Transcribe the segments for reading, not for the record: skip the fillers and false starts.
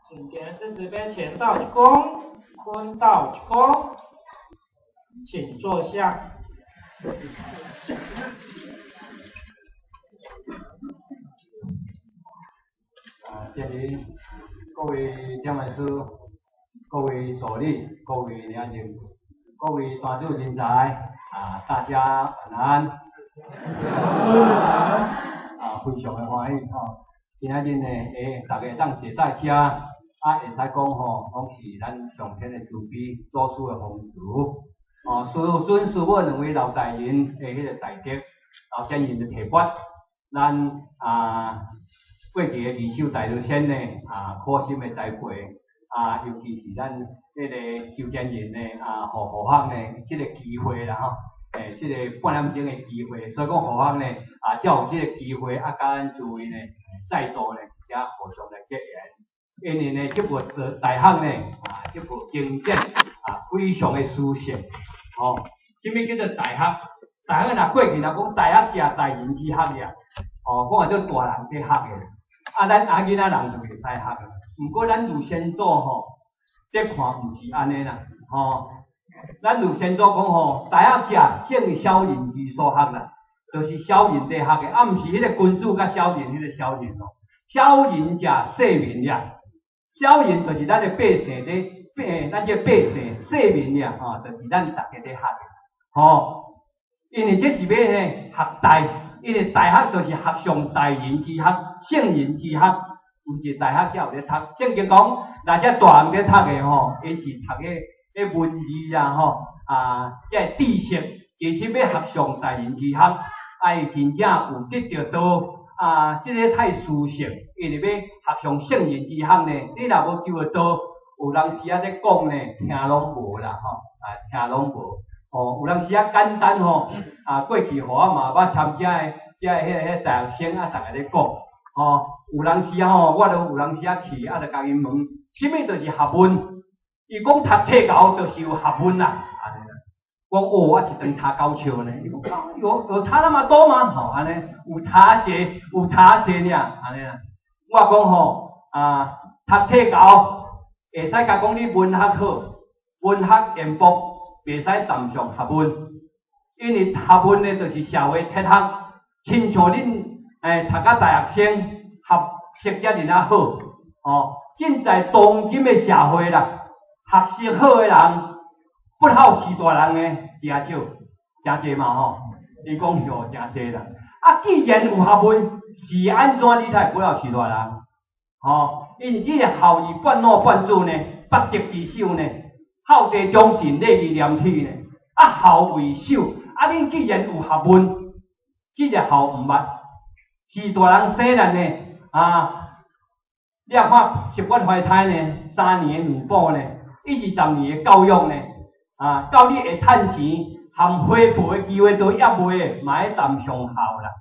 請田師慈悲前倒一躬，坤倒一躬，請坐下。啊，建林，各位點傳師，各位助理，各位年輕，各位團隊人才，啊，大家晚安。啊，非常的歡喜吼，今仔日呢，大家當坐在遮，啊，會使講吼，攏是咱上天的慈悲，祖師的風度。哦，師尊師母兩位老大人的彼個大德，老先人的提拔，咱啊過去的二手大路先呢，啊，苦心的栽培，啊，尤其是咱彼個周建人呢，啊，予護法呢，這個機會啦吼，這個半點鐘的機會，所以講護法呢，啊，才有這個機會啊，佮咱諸位呢，再度呢，遮互相來結緣。因為呢，這部大學呢，啊，這部經典啊，非常的殊勝。哦，啥物叫做大學？大學若過去若講大學者，大人之學也。哦，講做大人佇學的。啊，咱啊囡仔人就袂使學的。毋過咱呂先祖吼，佇看毋是按呢啦。吼，咱呂先祖講吼，大學者，正小人之所學啦，就是小人佇學的，啊，毋是彼個君子佮小人彼個小人哦。小人者，細民也。小人就是咱的百姓佇。咱這百姓細民爾吼，就是咱逐家佇學的，吼。因為這是欲呢學大，因為大學就是學上大人之學、聖人之學，毋是大學才有咧讀。正經講，若遮大人咧讀的吼，𪜶是讀彼文字啊吼，啊，這個知識，其實欲學上大人之學，愛真正有得著道啊，這個太殊勝，因為欲學上聖人之學呢，你若無求著道。有當時仔咧講呢，聽攏無啦吼，啊聽攏無，吼有當時仔簡單吼，啊過去予我嘛捌參加的，遮彼個彼個大學生啊，逐个咧講，吼有當時仔吼，我都有當時仔去，啊就共𪜶問，啥物就是學問？伊講讀冊𠢕就是有學問啦，按呢啦。我講哦，我一頓差九尺呢，伊講有差那麼多嗎？吼按呢，有差濟，有差濟爾，按呢啦。我講吼，啊讀冊𠢕。會使共講你文學好，文學淵博，袂使談上學問，因為學問呢，就是社會哲學，親像恁讀甲大學生，學識遮爾仔好，哦，現在當今的社會啦，學識好的人，不孝序大人的誠少，誠濟嘛吼，伊講著誠濟啦。啊，既然有學問，是按怎你才會不孝序大人？吼，因為這個孝義半老半子呢，八德之首呢，孝弟忠信禮義廉恥呢，啊孝為首，啊恁既然有學問，這個孝毋捌，是大人生咱呢，啊，你若看10月懷胎呢，3年的母哺呢，20年的教育呢，啊，到你會趁錢含回報的機會都猶未，嘛愛談上孝啦，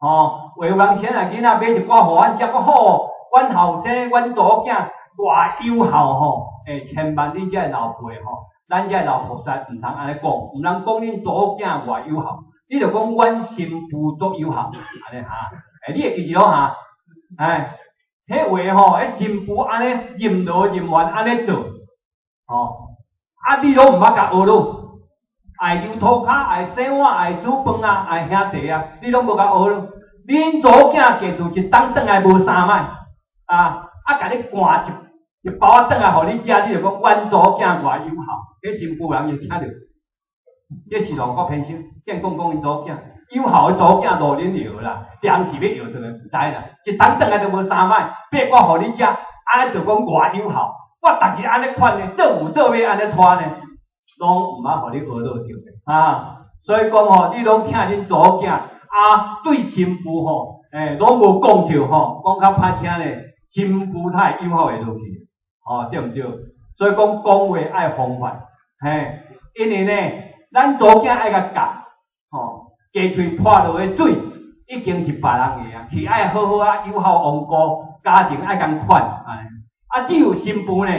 吼，有人先來囡仔買一寡予阮食，閣好。阮後生，阮查某囝偌有孝吼！千萬恁遮的老輩吼，咱遮的老菩薩毋通按呢講，毋通講恁查某囝偌有孝，你著講阮新婦足有孝，按呢哈？你會記住哈？彼話吼，彼新婦按呢任勞任怨按呢做，吼，啊你攏毋捌共學囉，愛溜塗跤，愛洗碗，愛煮飯啊，愛兄弟啊，你攏無共學囉。恁查某囝嫁厝一冬轉來無三擺。啊！啊，共你摜一包仔轉來予你食，你就講阮查某囝偌有孝，彼新婦人就聽著，這是亂國偏心，見講講𪜶查某囝有孝的查某囝路恁搖啦，人是欲搖轉來毋知啦，一冬轉來都無三擺，買寡予你食，按呢就講偌有孝，我逐日按呢款呢，做牛做馬按呢拖呢，攏毋捌予你學落著啊！所以講吼，你攏疼恁查某囝，啊，對新婦吼，攏無講著吼，講較歹聽咧。新婦太友好會落去，吼，對毋對？所以講講話愛防範，嘿，因為呢，咱查某囝愛共教，吼，雞喙潑落的水已經是別人的啊，去愛好好啊，友好王顧，家庭愛仝款，啊，只有新婦呢，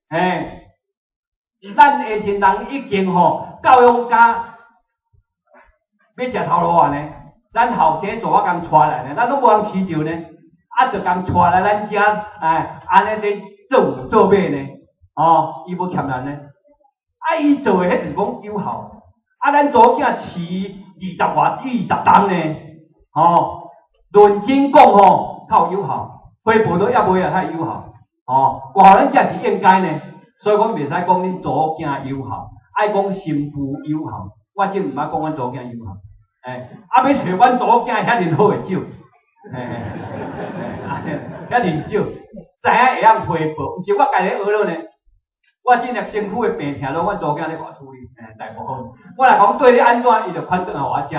嘿，咱的新人已經吼教育甲欲食頭路啊呢，咱後生怎啊共帶來呢？咱攏無通飼著呢。啊，就共帶來咱遮，按呢佇做牛做馬呢，哦，伊無欠咱呢。啊，伊做的彼就是講有孝。啊，咱查某囝飼二十外、20冬呢，吼，論真講吼，較有孝，回報都猶未啊，較有孝，吼，偌予咱食是應該呢。所以講袂使講恁查某囝有孝，愛講新婦有孝。我真毋捌講阮查某囝有孝，欸，啊，欲揣阮查某囝遐爾好的少，嘿，嘿，遐爾少，知影會曉回報，毋是我家己學落呢。我這粒身軀的病痛，攏阮查某囝咧共處理，欸，大部分。我若講對你按怎，伊就款轉來予我食，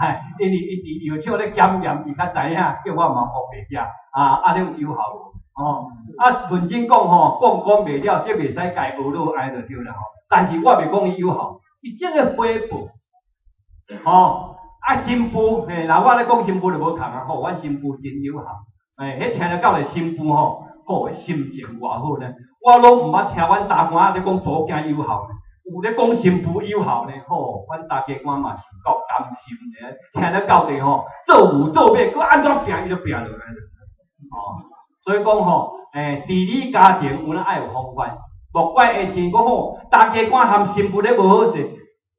哎，因為伊佇藥廠咧檢驗，伊較知影，叫我嘛烏白食，啊，按呢有有效無？哦，啊，論真講吼，講講袂了，這袂使共學落按呢就對啦吼。但是我袂講伊有效，伊這個回報，吼，啊，新婦，嘿，若我咧講新婦就無仝啊，吼，阮新婦真有效，欸，彼聽著到咧新婦吼，好，心情偌好呢。我攏毋捌聽阮大官咧講查某囝有孝呢，有咧講新婦有孝呢，吼，阮大家官嘛是夠甘心的，聽得到底吼，做牛做馬，閣按怎拚伊就拚落來，哦，所以講吼，欸，治理家庭有影愛有方法，莫怪下親講吼，大家官含新婦咧無好勢，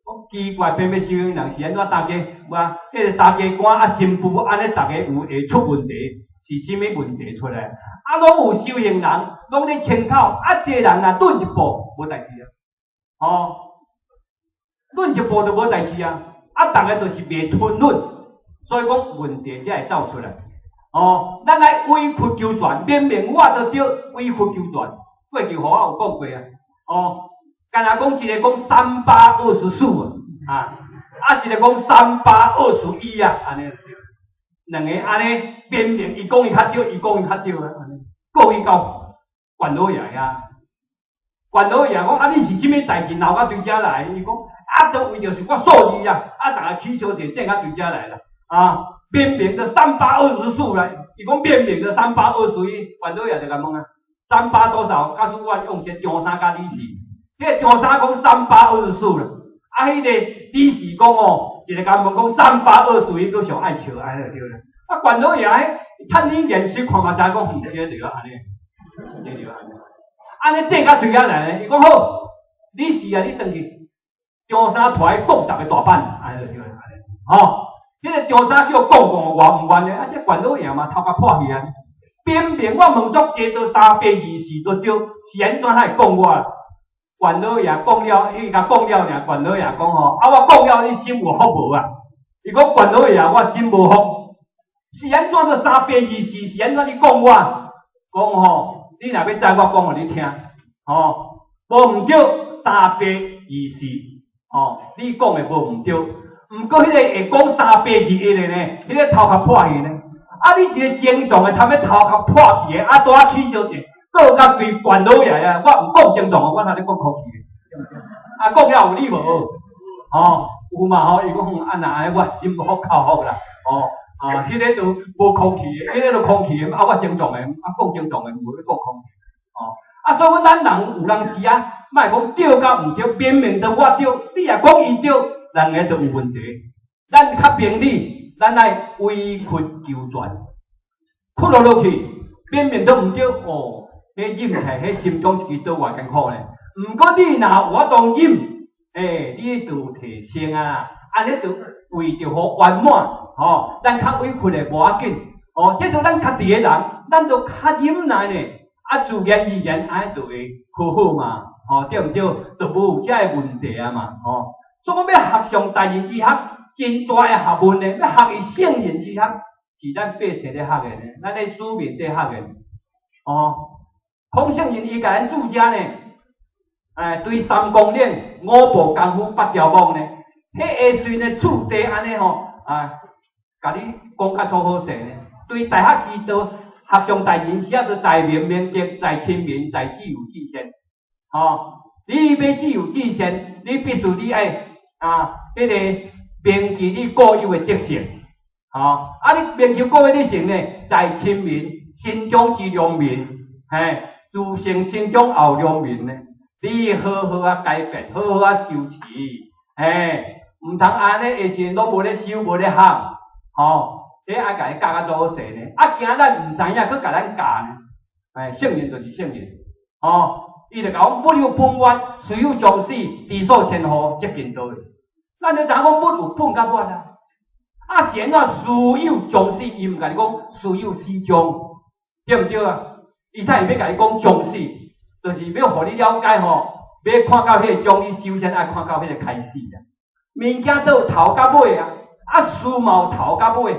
我奇怪，偏偏修行人是按怎大家，無啊，這個大家官啊新婦按呢，逐个有會出問題，是啥物問題出來？啊，攏有修行人，攏咧清口，啊，這個人若頓一步，無代誌啊，吼，頓一步就無代誌啊，啊，逐个就是袂吞忍，所以講問題才會走出來。哦，咱愛委曲求全，明明我都對，委曲求全。過去予我有講過啊，哦，敢若講一个講三八二十四啊，啊，一个講三八二十一啊，按呢對。兩個按呢，明明伊講伊較對，伊講伊較對啊，按呢，告伊到縣老爺遐，縣老爺講啊，你是啥物代誌鬧到對遮來？伊講啊，都為著是我數字啊，啊，逐个起小姐爭到對遮來啦，啊，明明就三八二十四啦，伊講明明就三八二十一，縣老爺就共問啊，三八多少？告訴我用這張三佮李四，彼個張三講三八二十四啦，啊，彼個李四講哦，一个共問講三八二十一，閣上愛笑，按呢就對啦。啊，縣老爺彼趁你面色看嘛知講，毋對對按呢，對對按呢，按呢爭甲對遐來呢，伊講好，李四啊，你轉去張三提去摃十個大板，按呢就對按呢，吼，彼個張三叫摃摃偌毋願的，啊，這縣老爺嘛頭殼破去啊。明明我問足濟都三八二四都對，是按怎才會講我？縣老爺講了，伊共講了爾，縣老爺講吼，啊，我講了你心有福無啊？伊講縣老爺，我心無福。是按怎都三八二四，是按怎你講我？講吼，你若欲知我講予你聽，吼，無毋對，三八二四，吼，你講的無毋對，毋過彼個會講三八二一的呢，彼個頭殼破去呢。啊，你一個精壯的，差欲頭殼破去的，啊，拄仔起小姐，閣佮對縣老爺啊，我毋講精壯的，我通咧講空氣的，對毋對？啊，講了有理無？吼，有嘛吼？伊講啊，若按呢我心服口服啦，吼。啊，彼個都無空氣的，彼個都空氣的，啊，我精壯的，啊，講精壯的，無咧講空氣，吼。啊，所以講咱人有當時啊，莫講對佮毋對，明明都我對，你若講伊對，兩个就有問題。咱較明理，咱愛委曲求全，屈落落去，明明都毋對，哦，彼忍起來，彼心中一支刀偌艱苦呢。毋過你若有法度忍，欸，你就有提升啊，按呢就為著予圓滿。吼，咱較委屈的無要緊，哦，這就咱家己的人，咱就較忍耐呢，啊，自然而然按呢就會好好嘛，吼，對毋對？就無有這个問題啊嘛，吼。所以講欲學上大人之學，真大的學問呢，欲學伊聖人之學，是咱百姓咧學的呢，咱咧庶民咧學的，哦。孔聖人伊共咱注解呢，哎，對三綱領、五步功夫、八條網呢，彼下隨呢次第按呢吼，啊。共你講甲足好勢呢，對大學之道，學上大人之學，就在明明德，在親民，在止於至善。吼，你欲止於至善，你必須你愛啊，彼個銘記你固有的德性。吼，啊，你銘記固有德性呢，在親民，心中之良民，嘿，自性心中也有良民呢。你好好啊改變，好好啊修持，嘿，毋通按呢下時攏無咧修，無咧學。吼，彼愛共伊教較足好勢呢，啊驚咱毋知影，閣共咱教呢。哎，聖人就是聖人，哦，伊就共講物有本末，師友將死，知所先後，則近道。咱就知影講物有本佮末啊。啊是按怎師友將死？伊毋共你講師友死將，對毋對啊？伊才會欲共你講將死，就是欲予你了解吼，欲看到彼個終，你首先愛看到彼個開始啊。物件都有頭佮尾啊，啊事嘛有頭佮尾，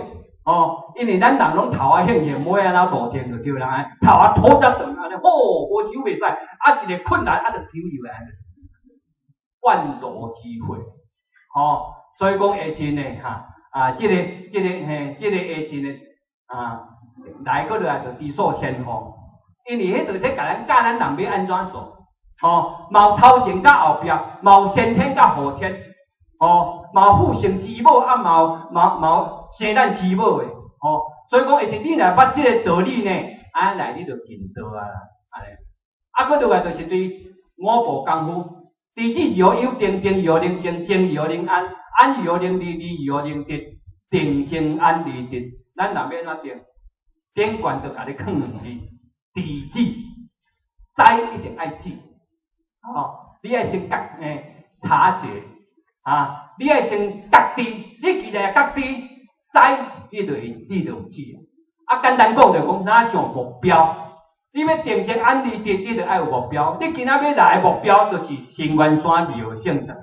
哦，因為咱人攏頭仔興興，尾仔怎路定就對啦。頭仔拖遮長按呢，吼，無想袂使，啊一个困難啊就丟入來，萬路之會，吼，所以講下時呢，哈，啊，這個嘿，這個下時呢，啊，來過來就知所先後，因為彼就咧共咱教咱人欲按怎做，吼，嘛有頭前佮後壁，嘛有先天佮後天，吼，嘛有父生之母，啊嘛有嘛嘛有生咱之母的，吼，所以講下時你若捌這个道理呢，按呢來你就近道啊啦，按呢，啊，閣落來就是對五步功夫，知止如何有定，定如何能靜，靜如何能安，安如何能離，離如何能得，定靜安離得。咱若欲按怎定？頂懸就共你囥兩字，知止，知一定愛止，吼，你愛先覺察覺，啊，你愛先覺知，你既然覺知，知，你就會你就有止啊。啊，簡單講就講，哪像目標？你欲定靜安離得，你就愛有目標。你今仔欲來的目標，就是成願山妙勝道，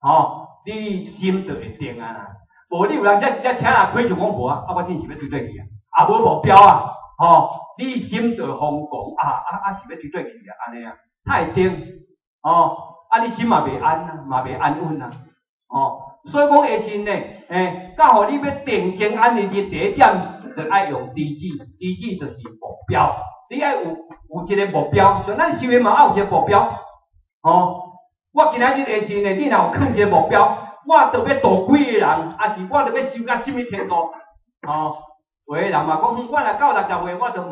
吼，你心就會定啊啦。無你有人遮直接車若開就講無啊，啊我天是欲對佗去啊，啊無目標啊，吼，你心就瘋狂啊啊啊是欲對佗去啊，按呢啊，才會定，吼，啊你心嘛袂安啊，嘛袂安穩啊，吼，所以講下時呢，教予你欲定靜安離得，第一點就愛用知止，知止就是目標，你愛有一个目標，像咱修行嘛愛有一个目標，吼，我今仔日下時呢，你若有囥一个目標。我著欲度幾个人，抑是我著欲修到啥物程度？吼，有的人嘛講，我若到60歲，我就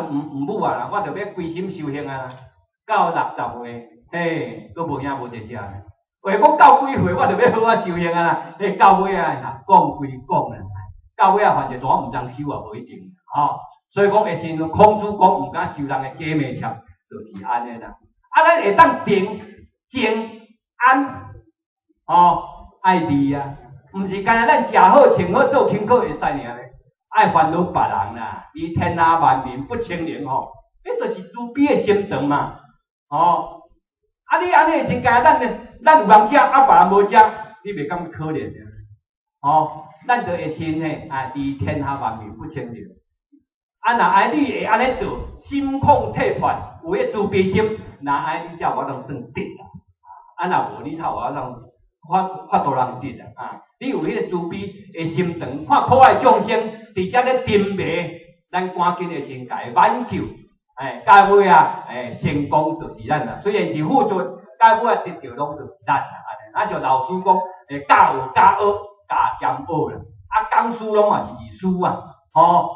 毋毋啊啦，我就欲歸心修行啊啦。到60歲，嘿，閣無影無佇遮。話講到幾歲，我就欲好好修行啊啦。嘿，到尾啊，講歸講啦，到尾啊，反正我毋通修也無一定，吼。所以講，下時孔子講毋敢受人的假名帖，就是按呢啦。啊，咱會當定、靜、安。哦，愛離啊，毋是干焦咱食好、穿好、做輕巧會使爾咧，愛煩惱別人啦，離天下萬民不清靈吼，彼就是慈悲的心腸嘛，吼。啊，你按呢時干焦咱呢，咱有人食，啊別人無食，你袂感覺可憐爾？吼，咱就會先呢，啊，離天下萬民不清靈。啊，若按呢你會按呢做，心曠體魄，有彼慈悲心，若按呢你才有法度算得啦。啊，若無你才有法度。法度人得啊！你有彼个慈悲的心腸，看苦海眾生佇遮咧沉迷，咱趕緊的先共伊挽救，哎，到尾啊，哎，成功就是咱啦。雖然是付出，到尾啊得著攏就是咱啦。按呢，若像老師講，欸，教學教學，教兼學啦。啊，講師攏嘛是義師啊，吼。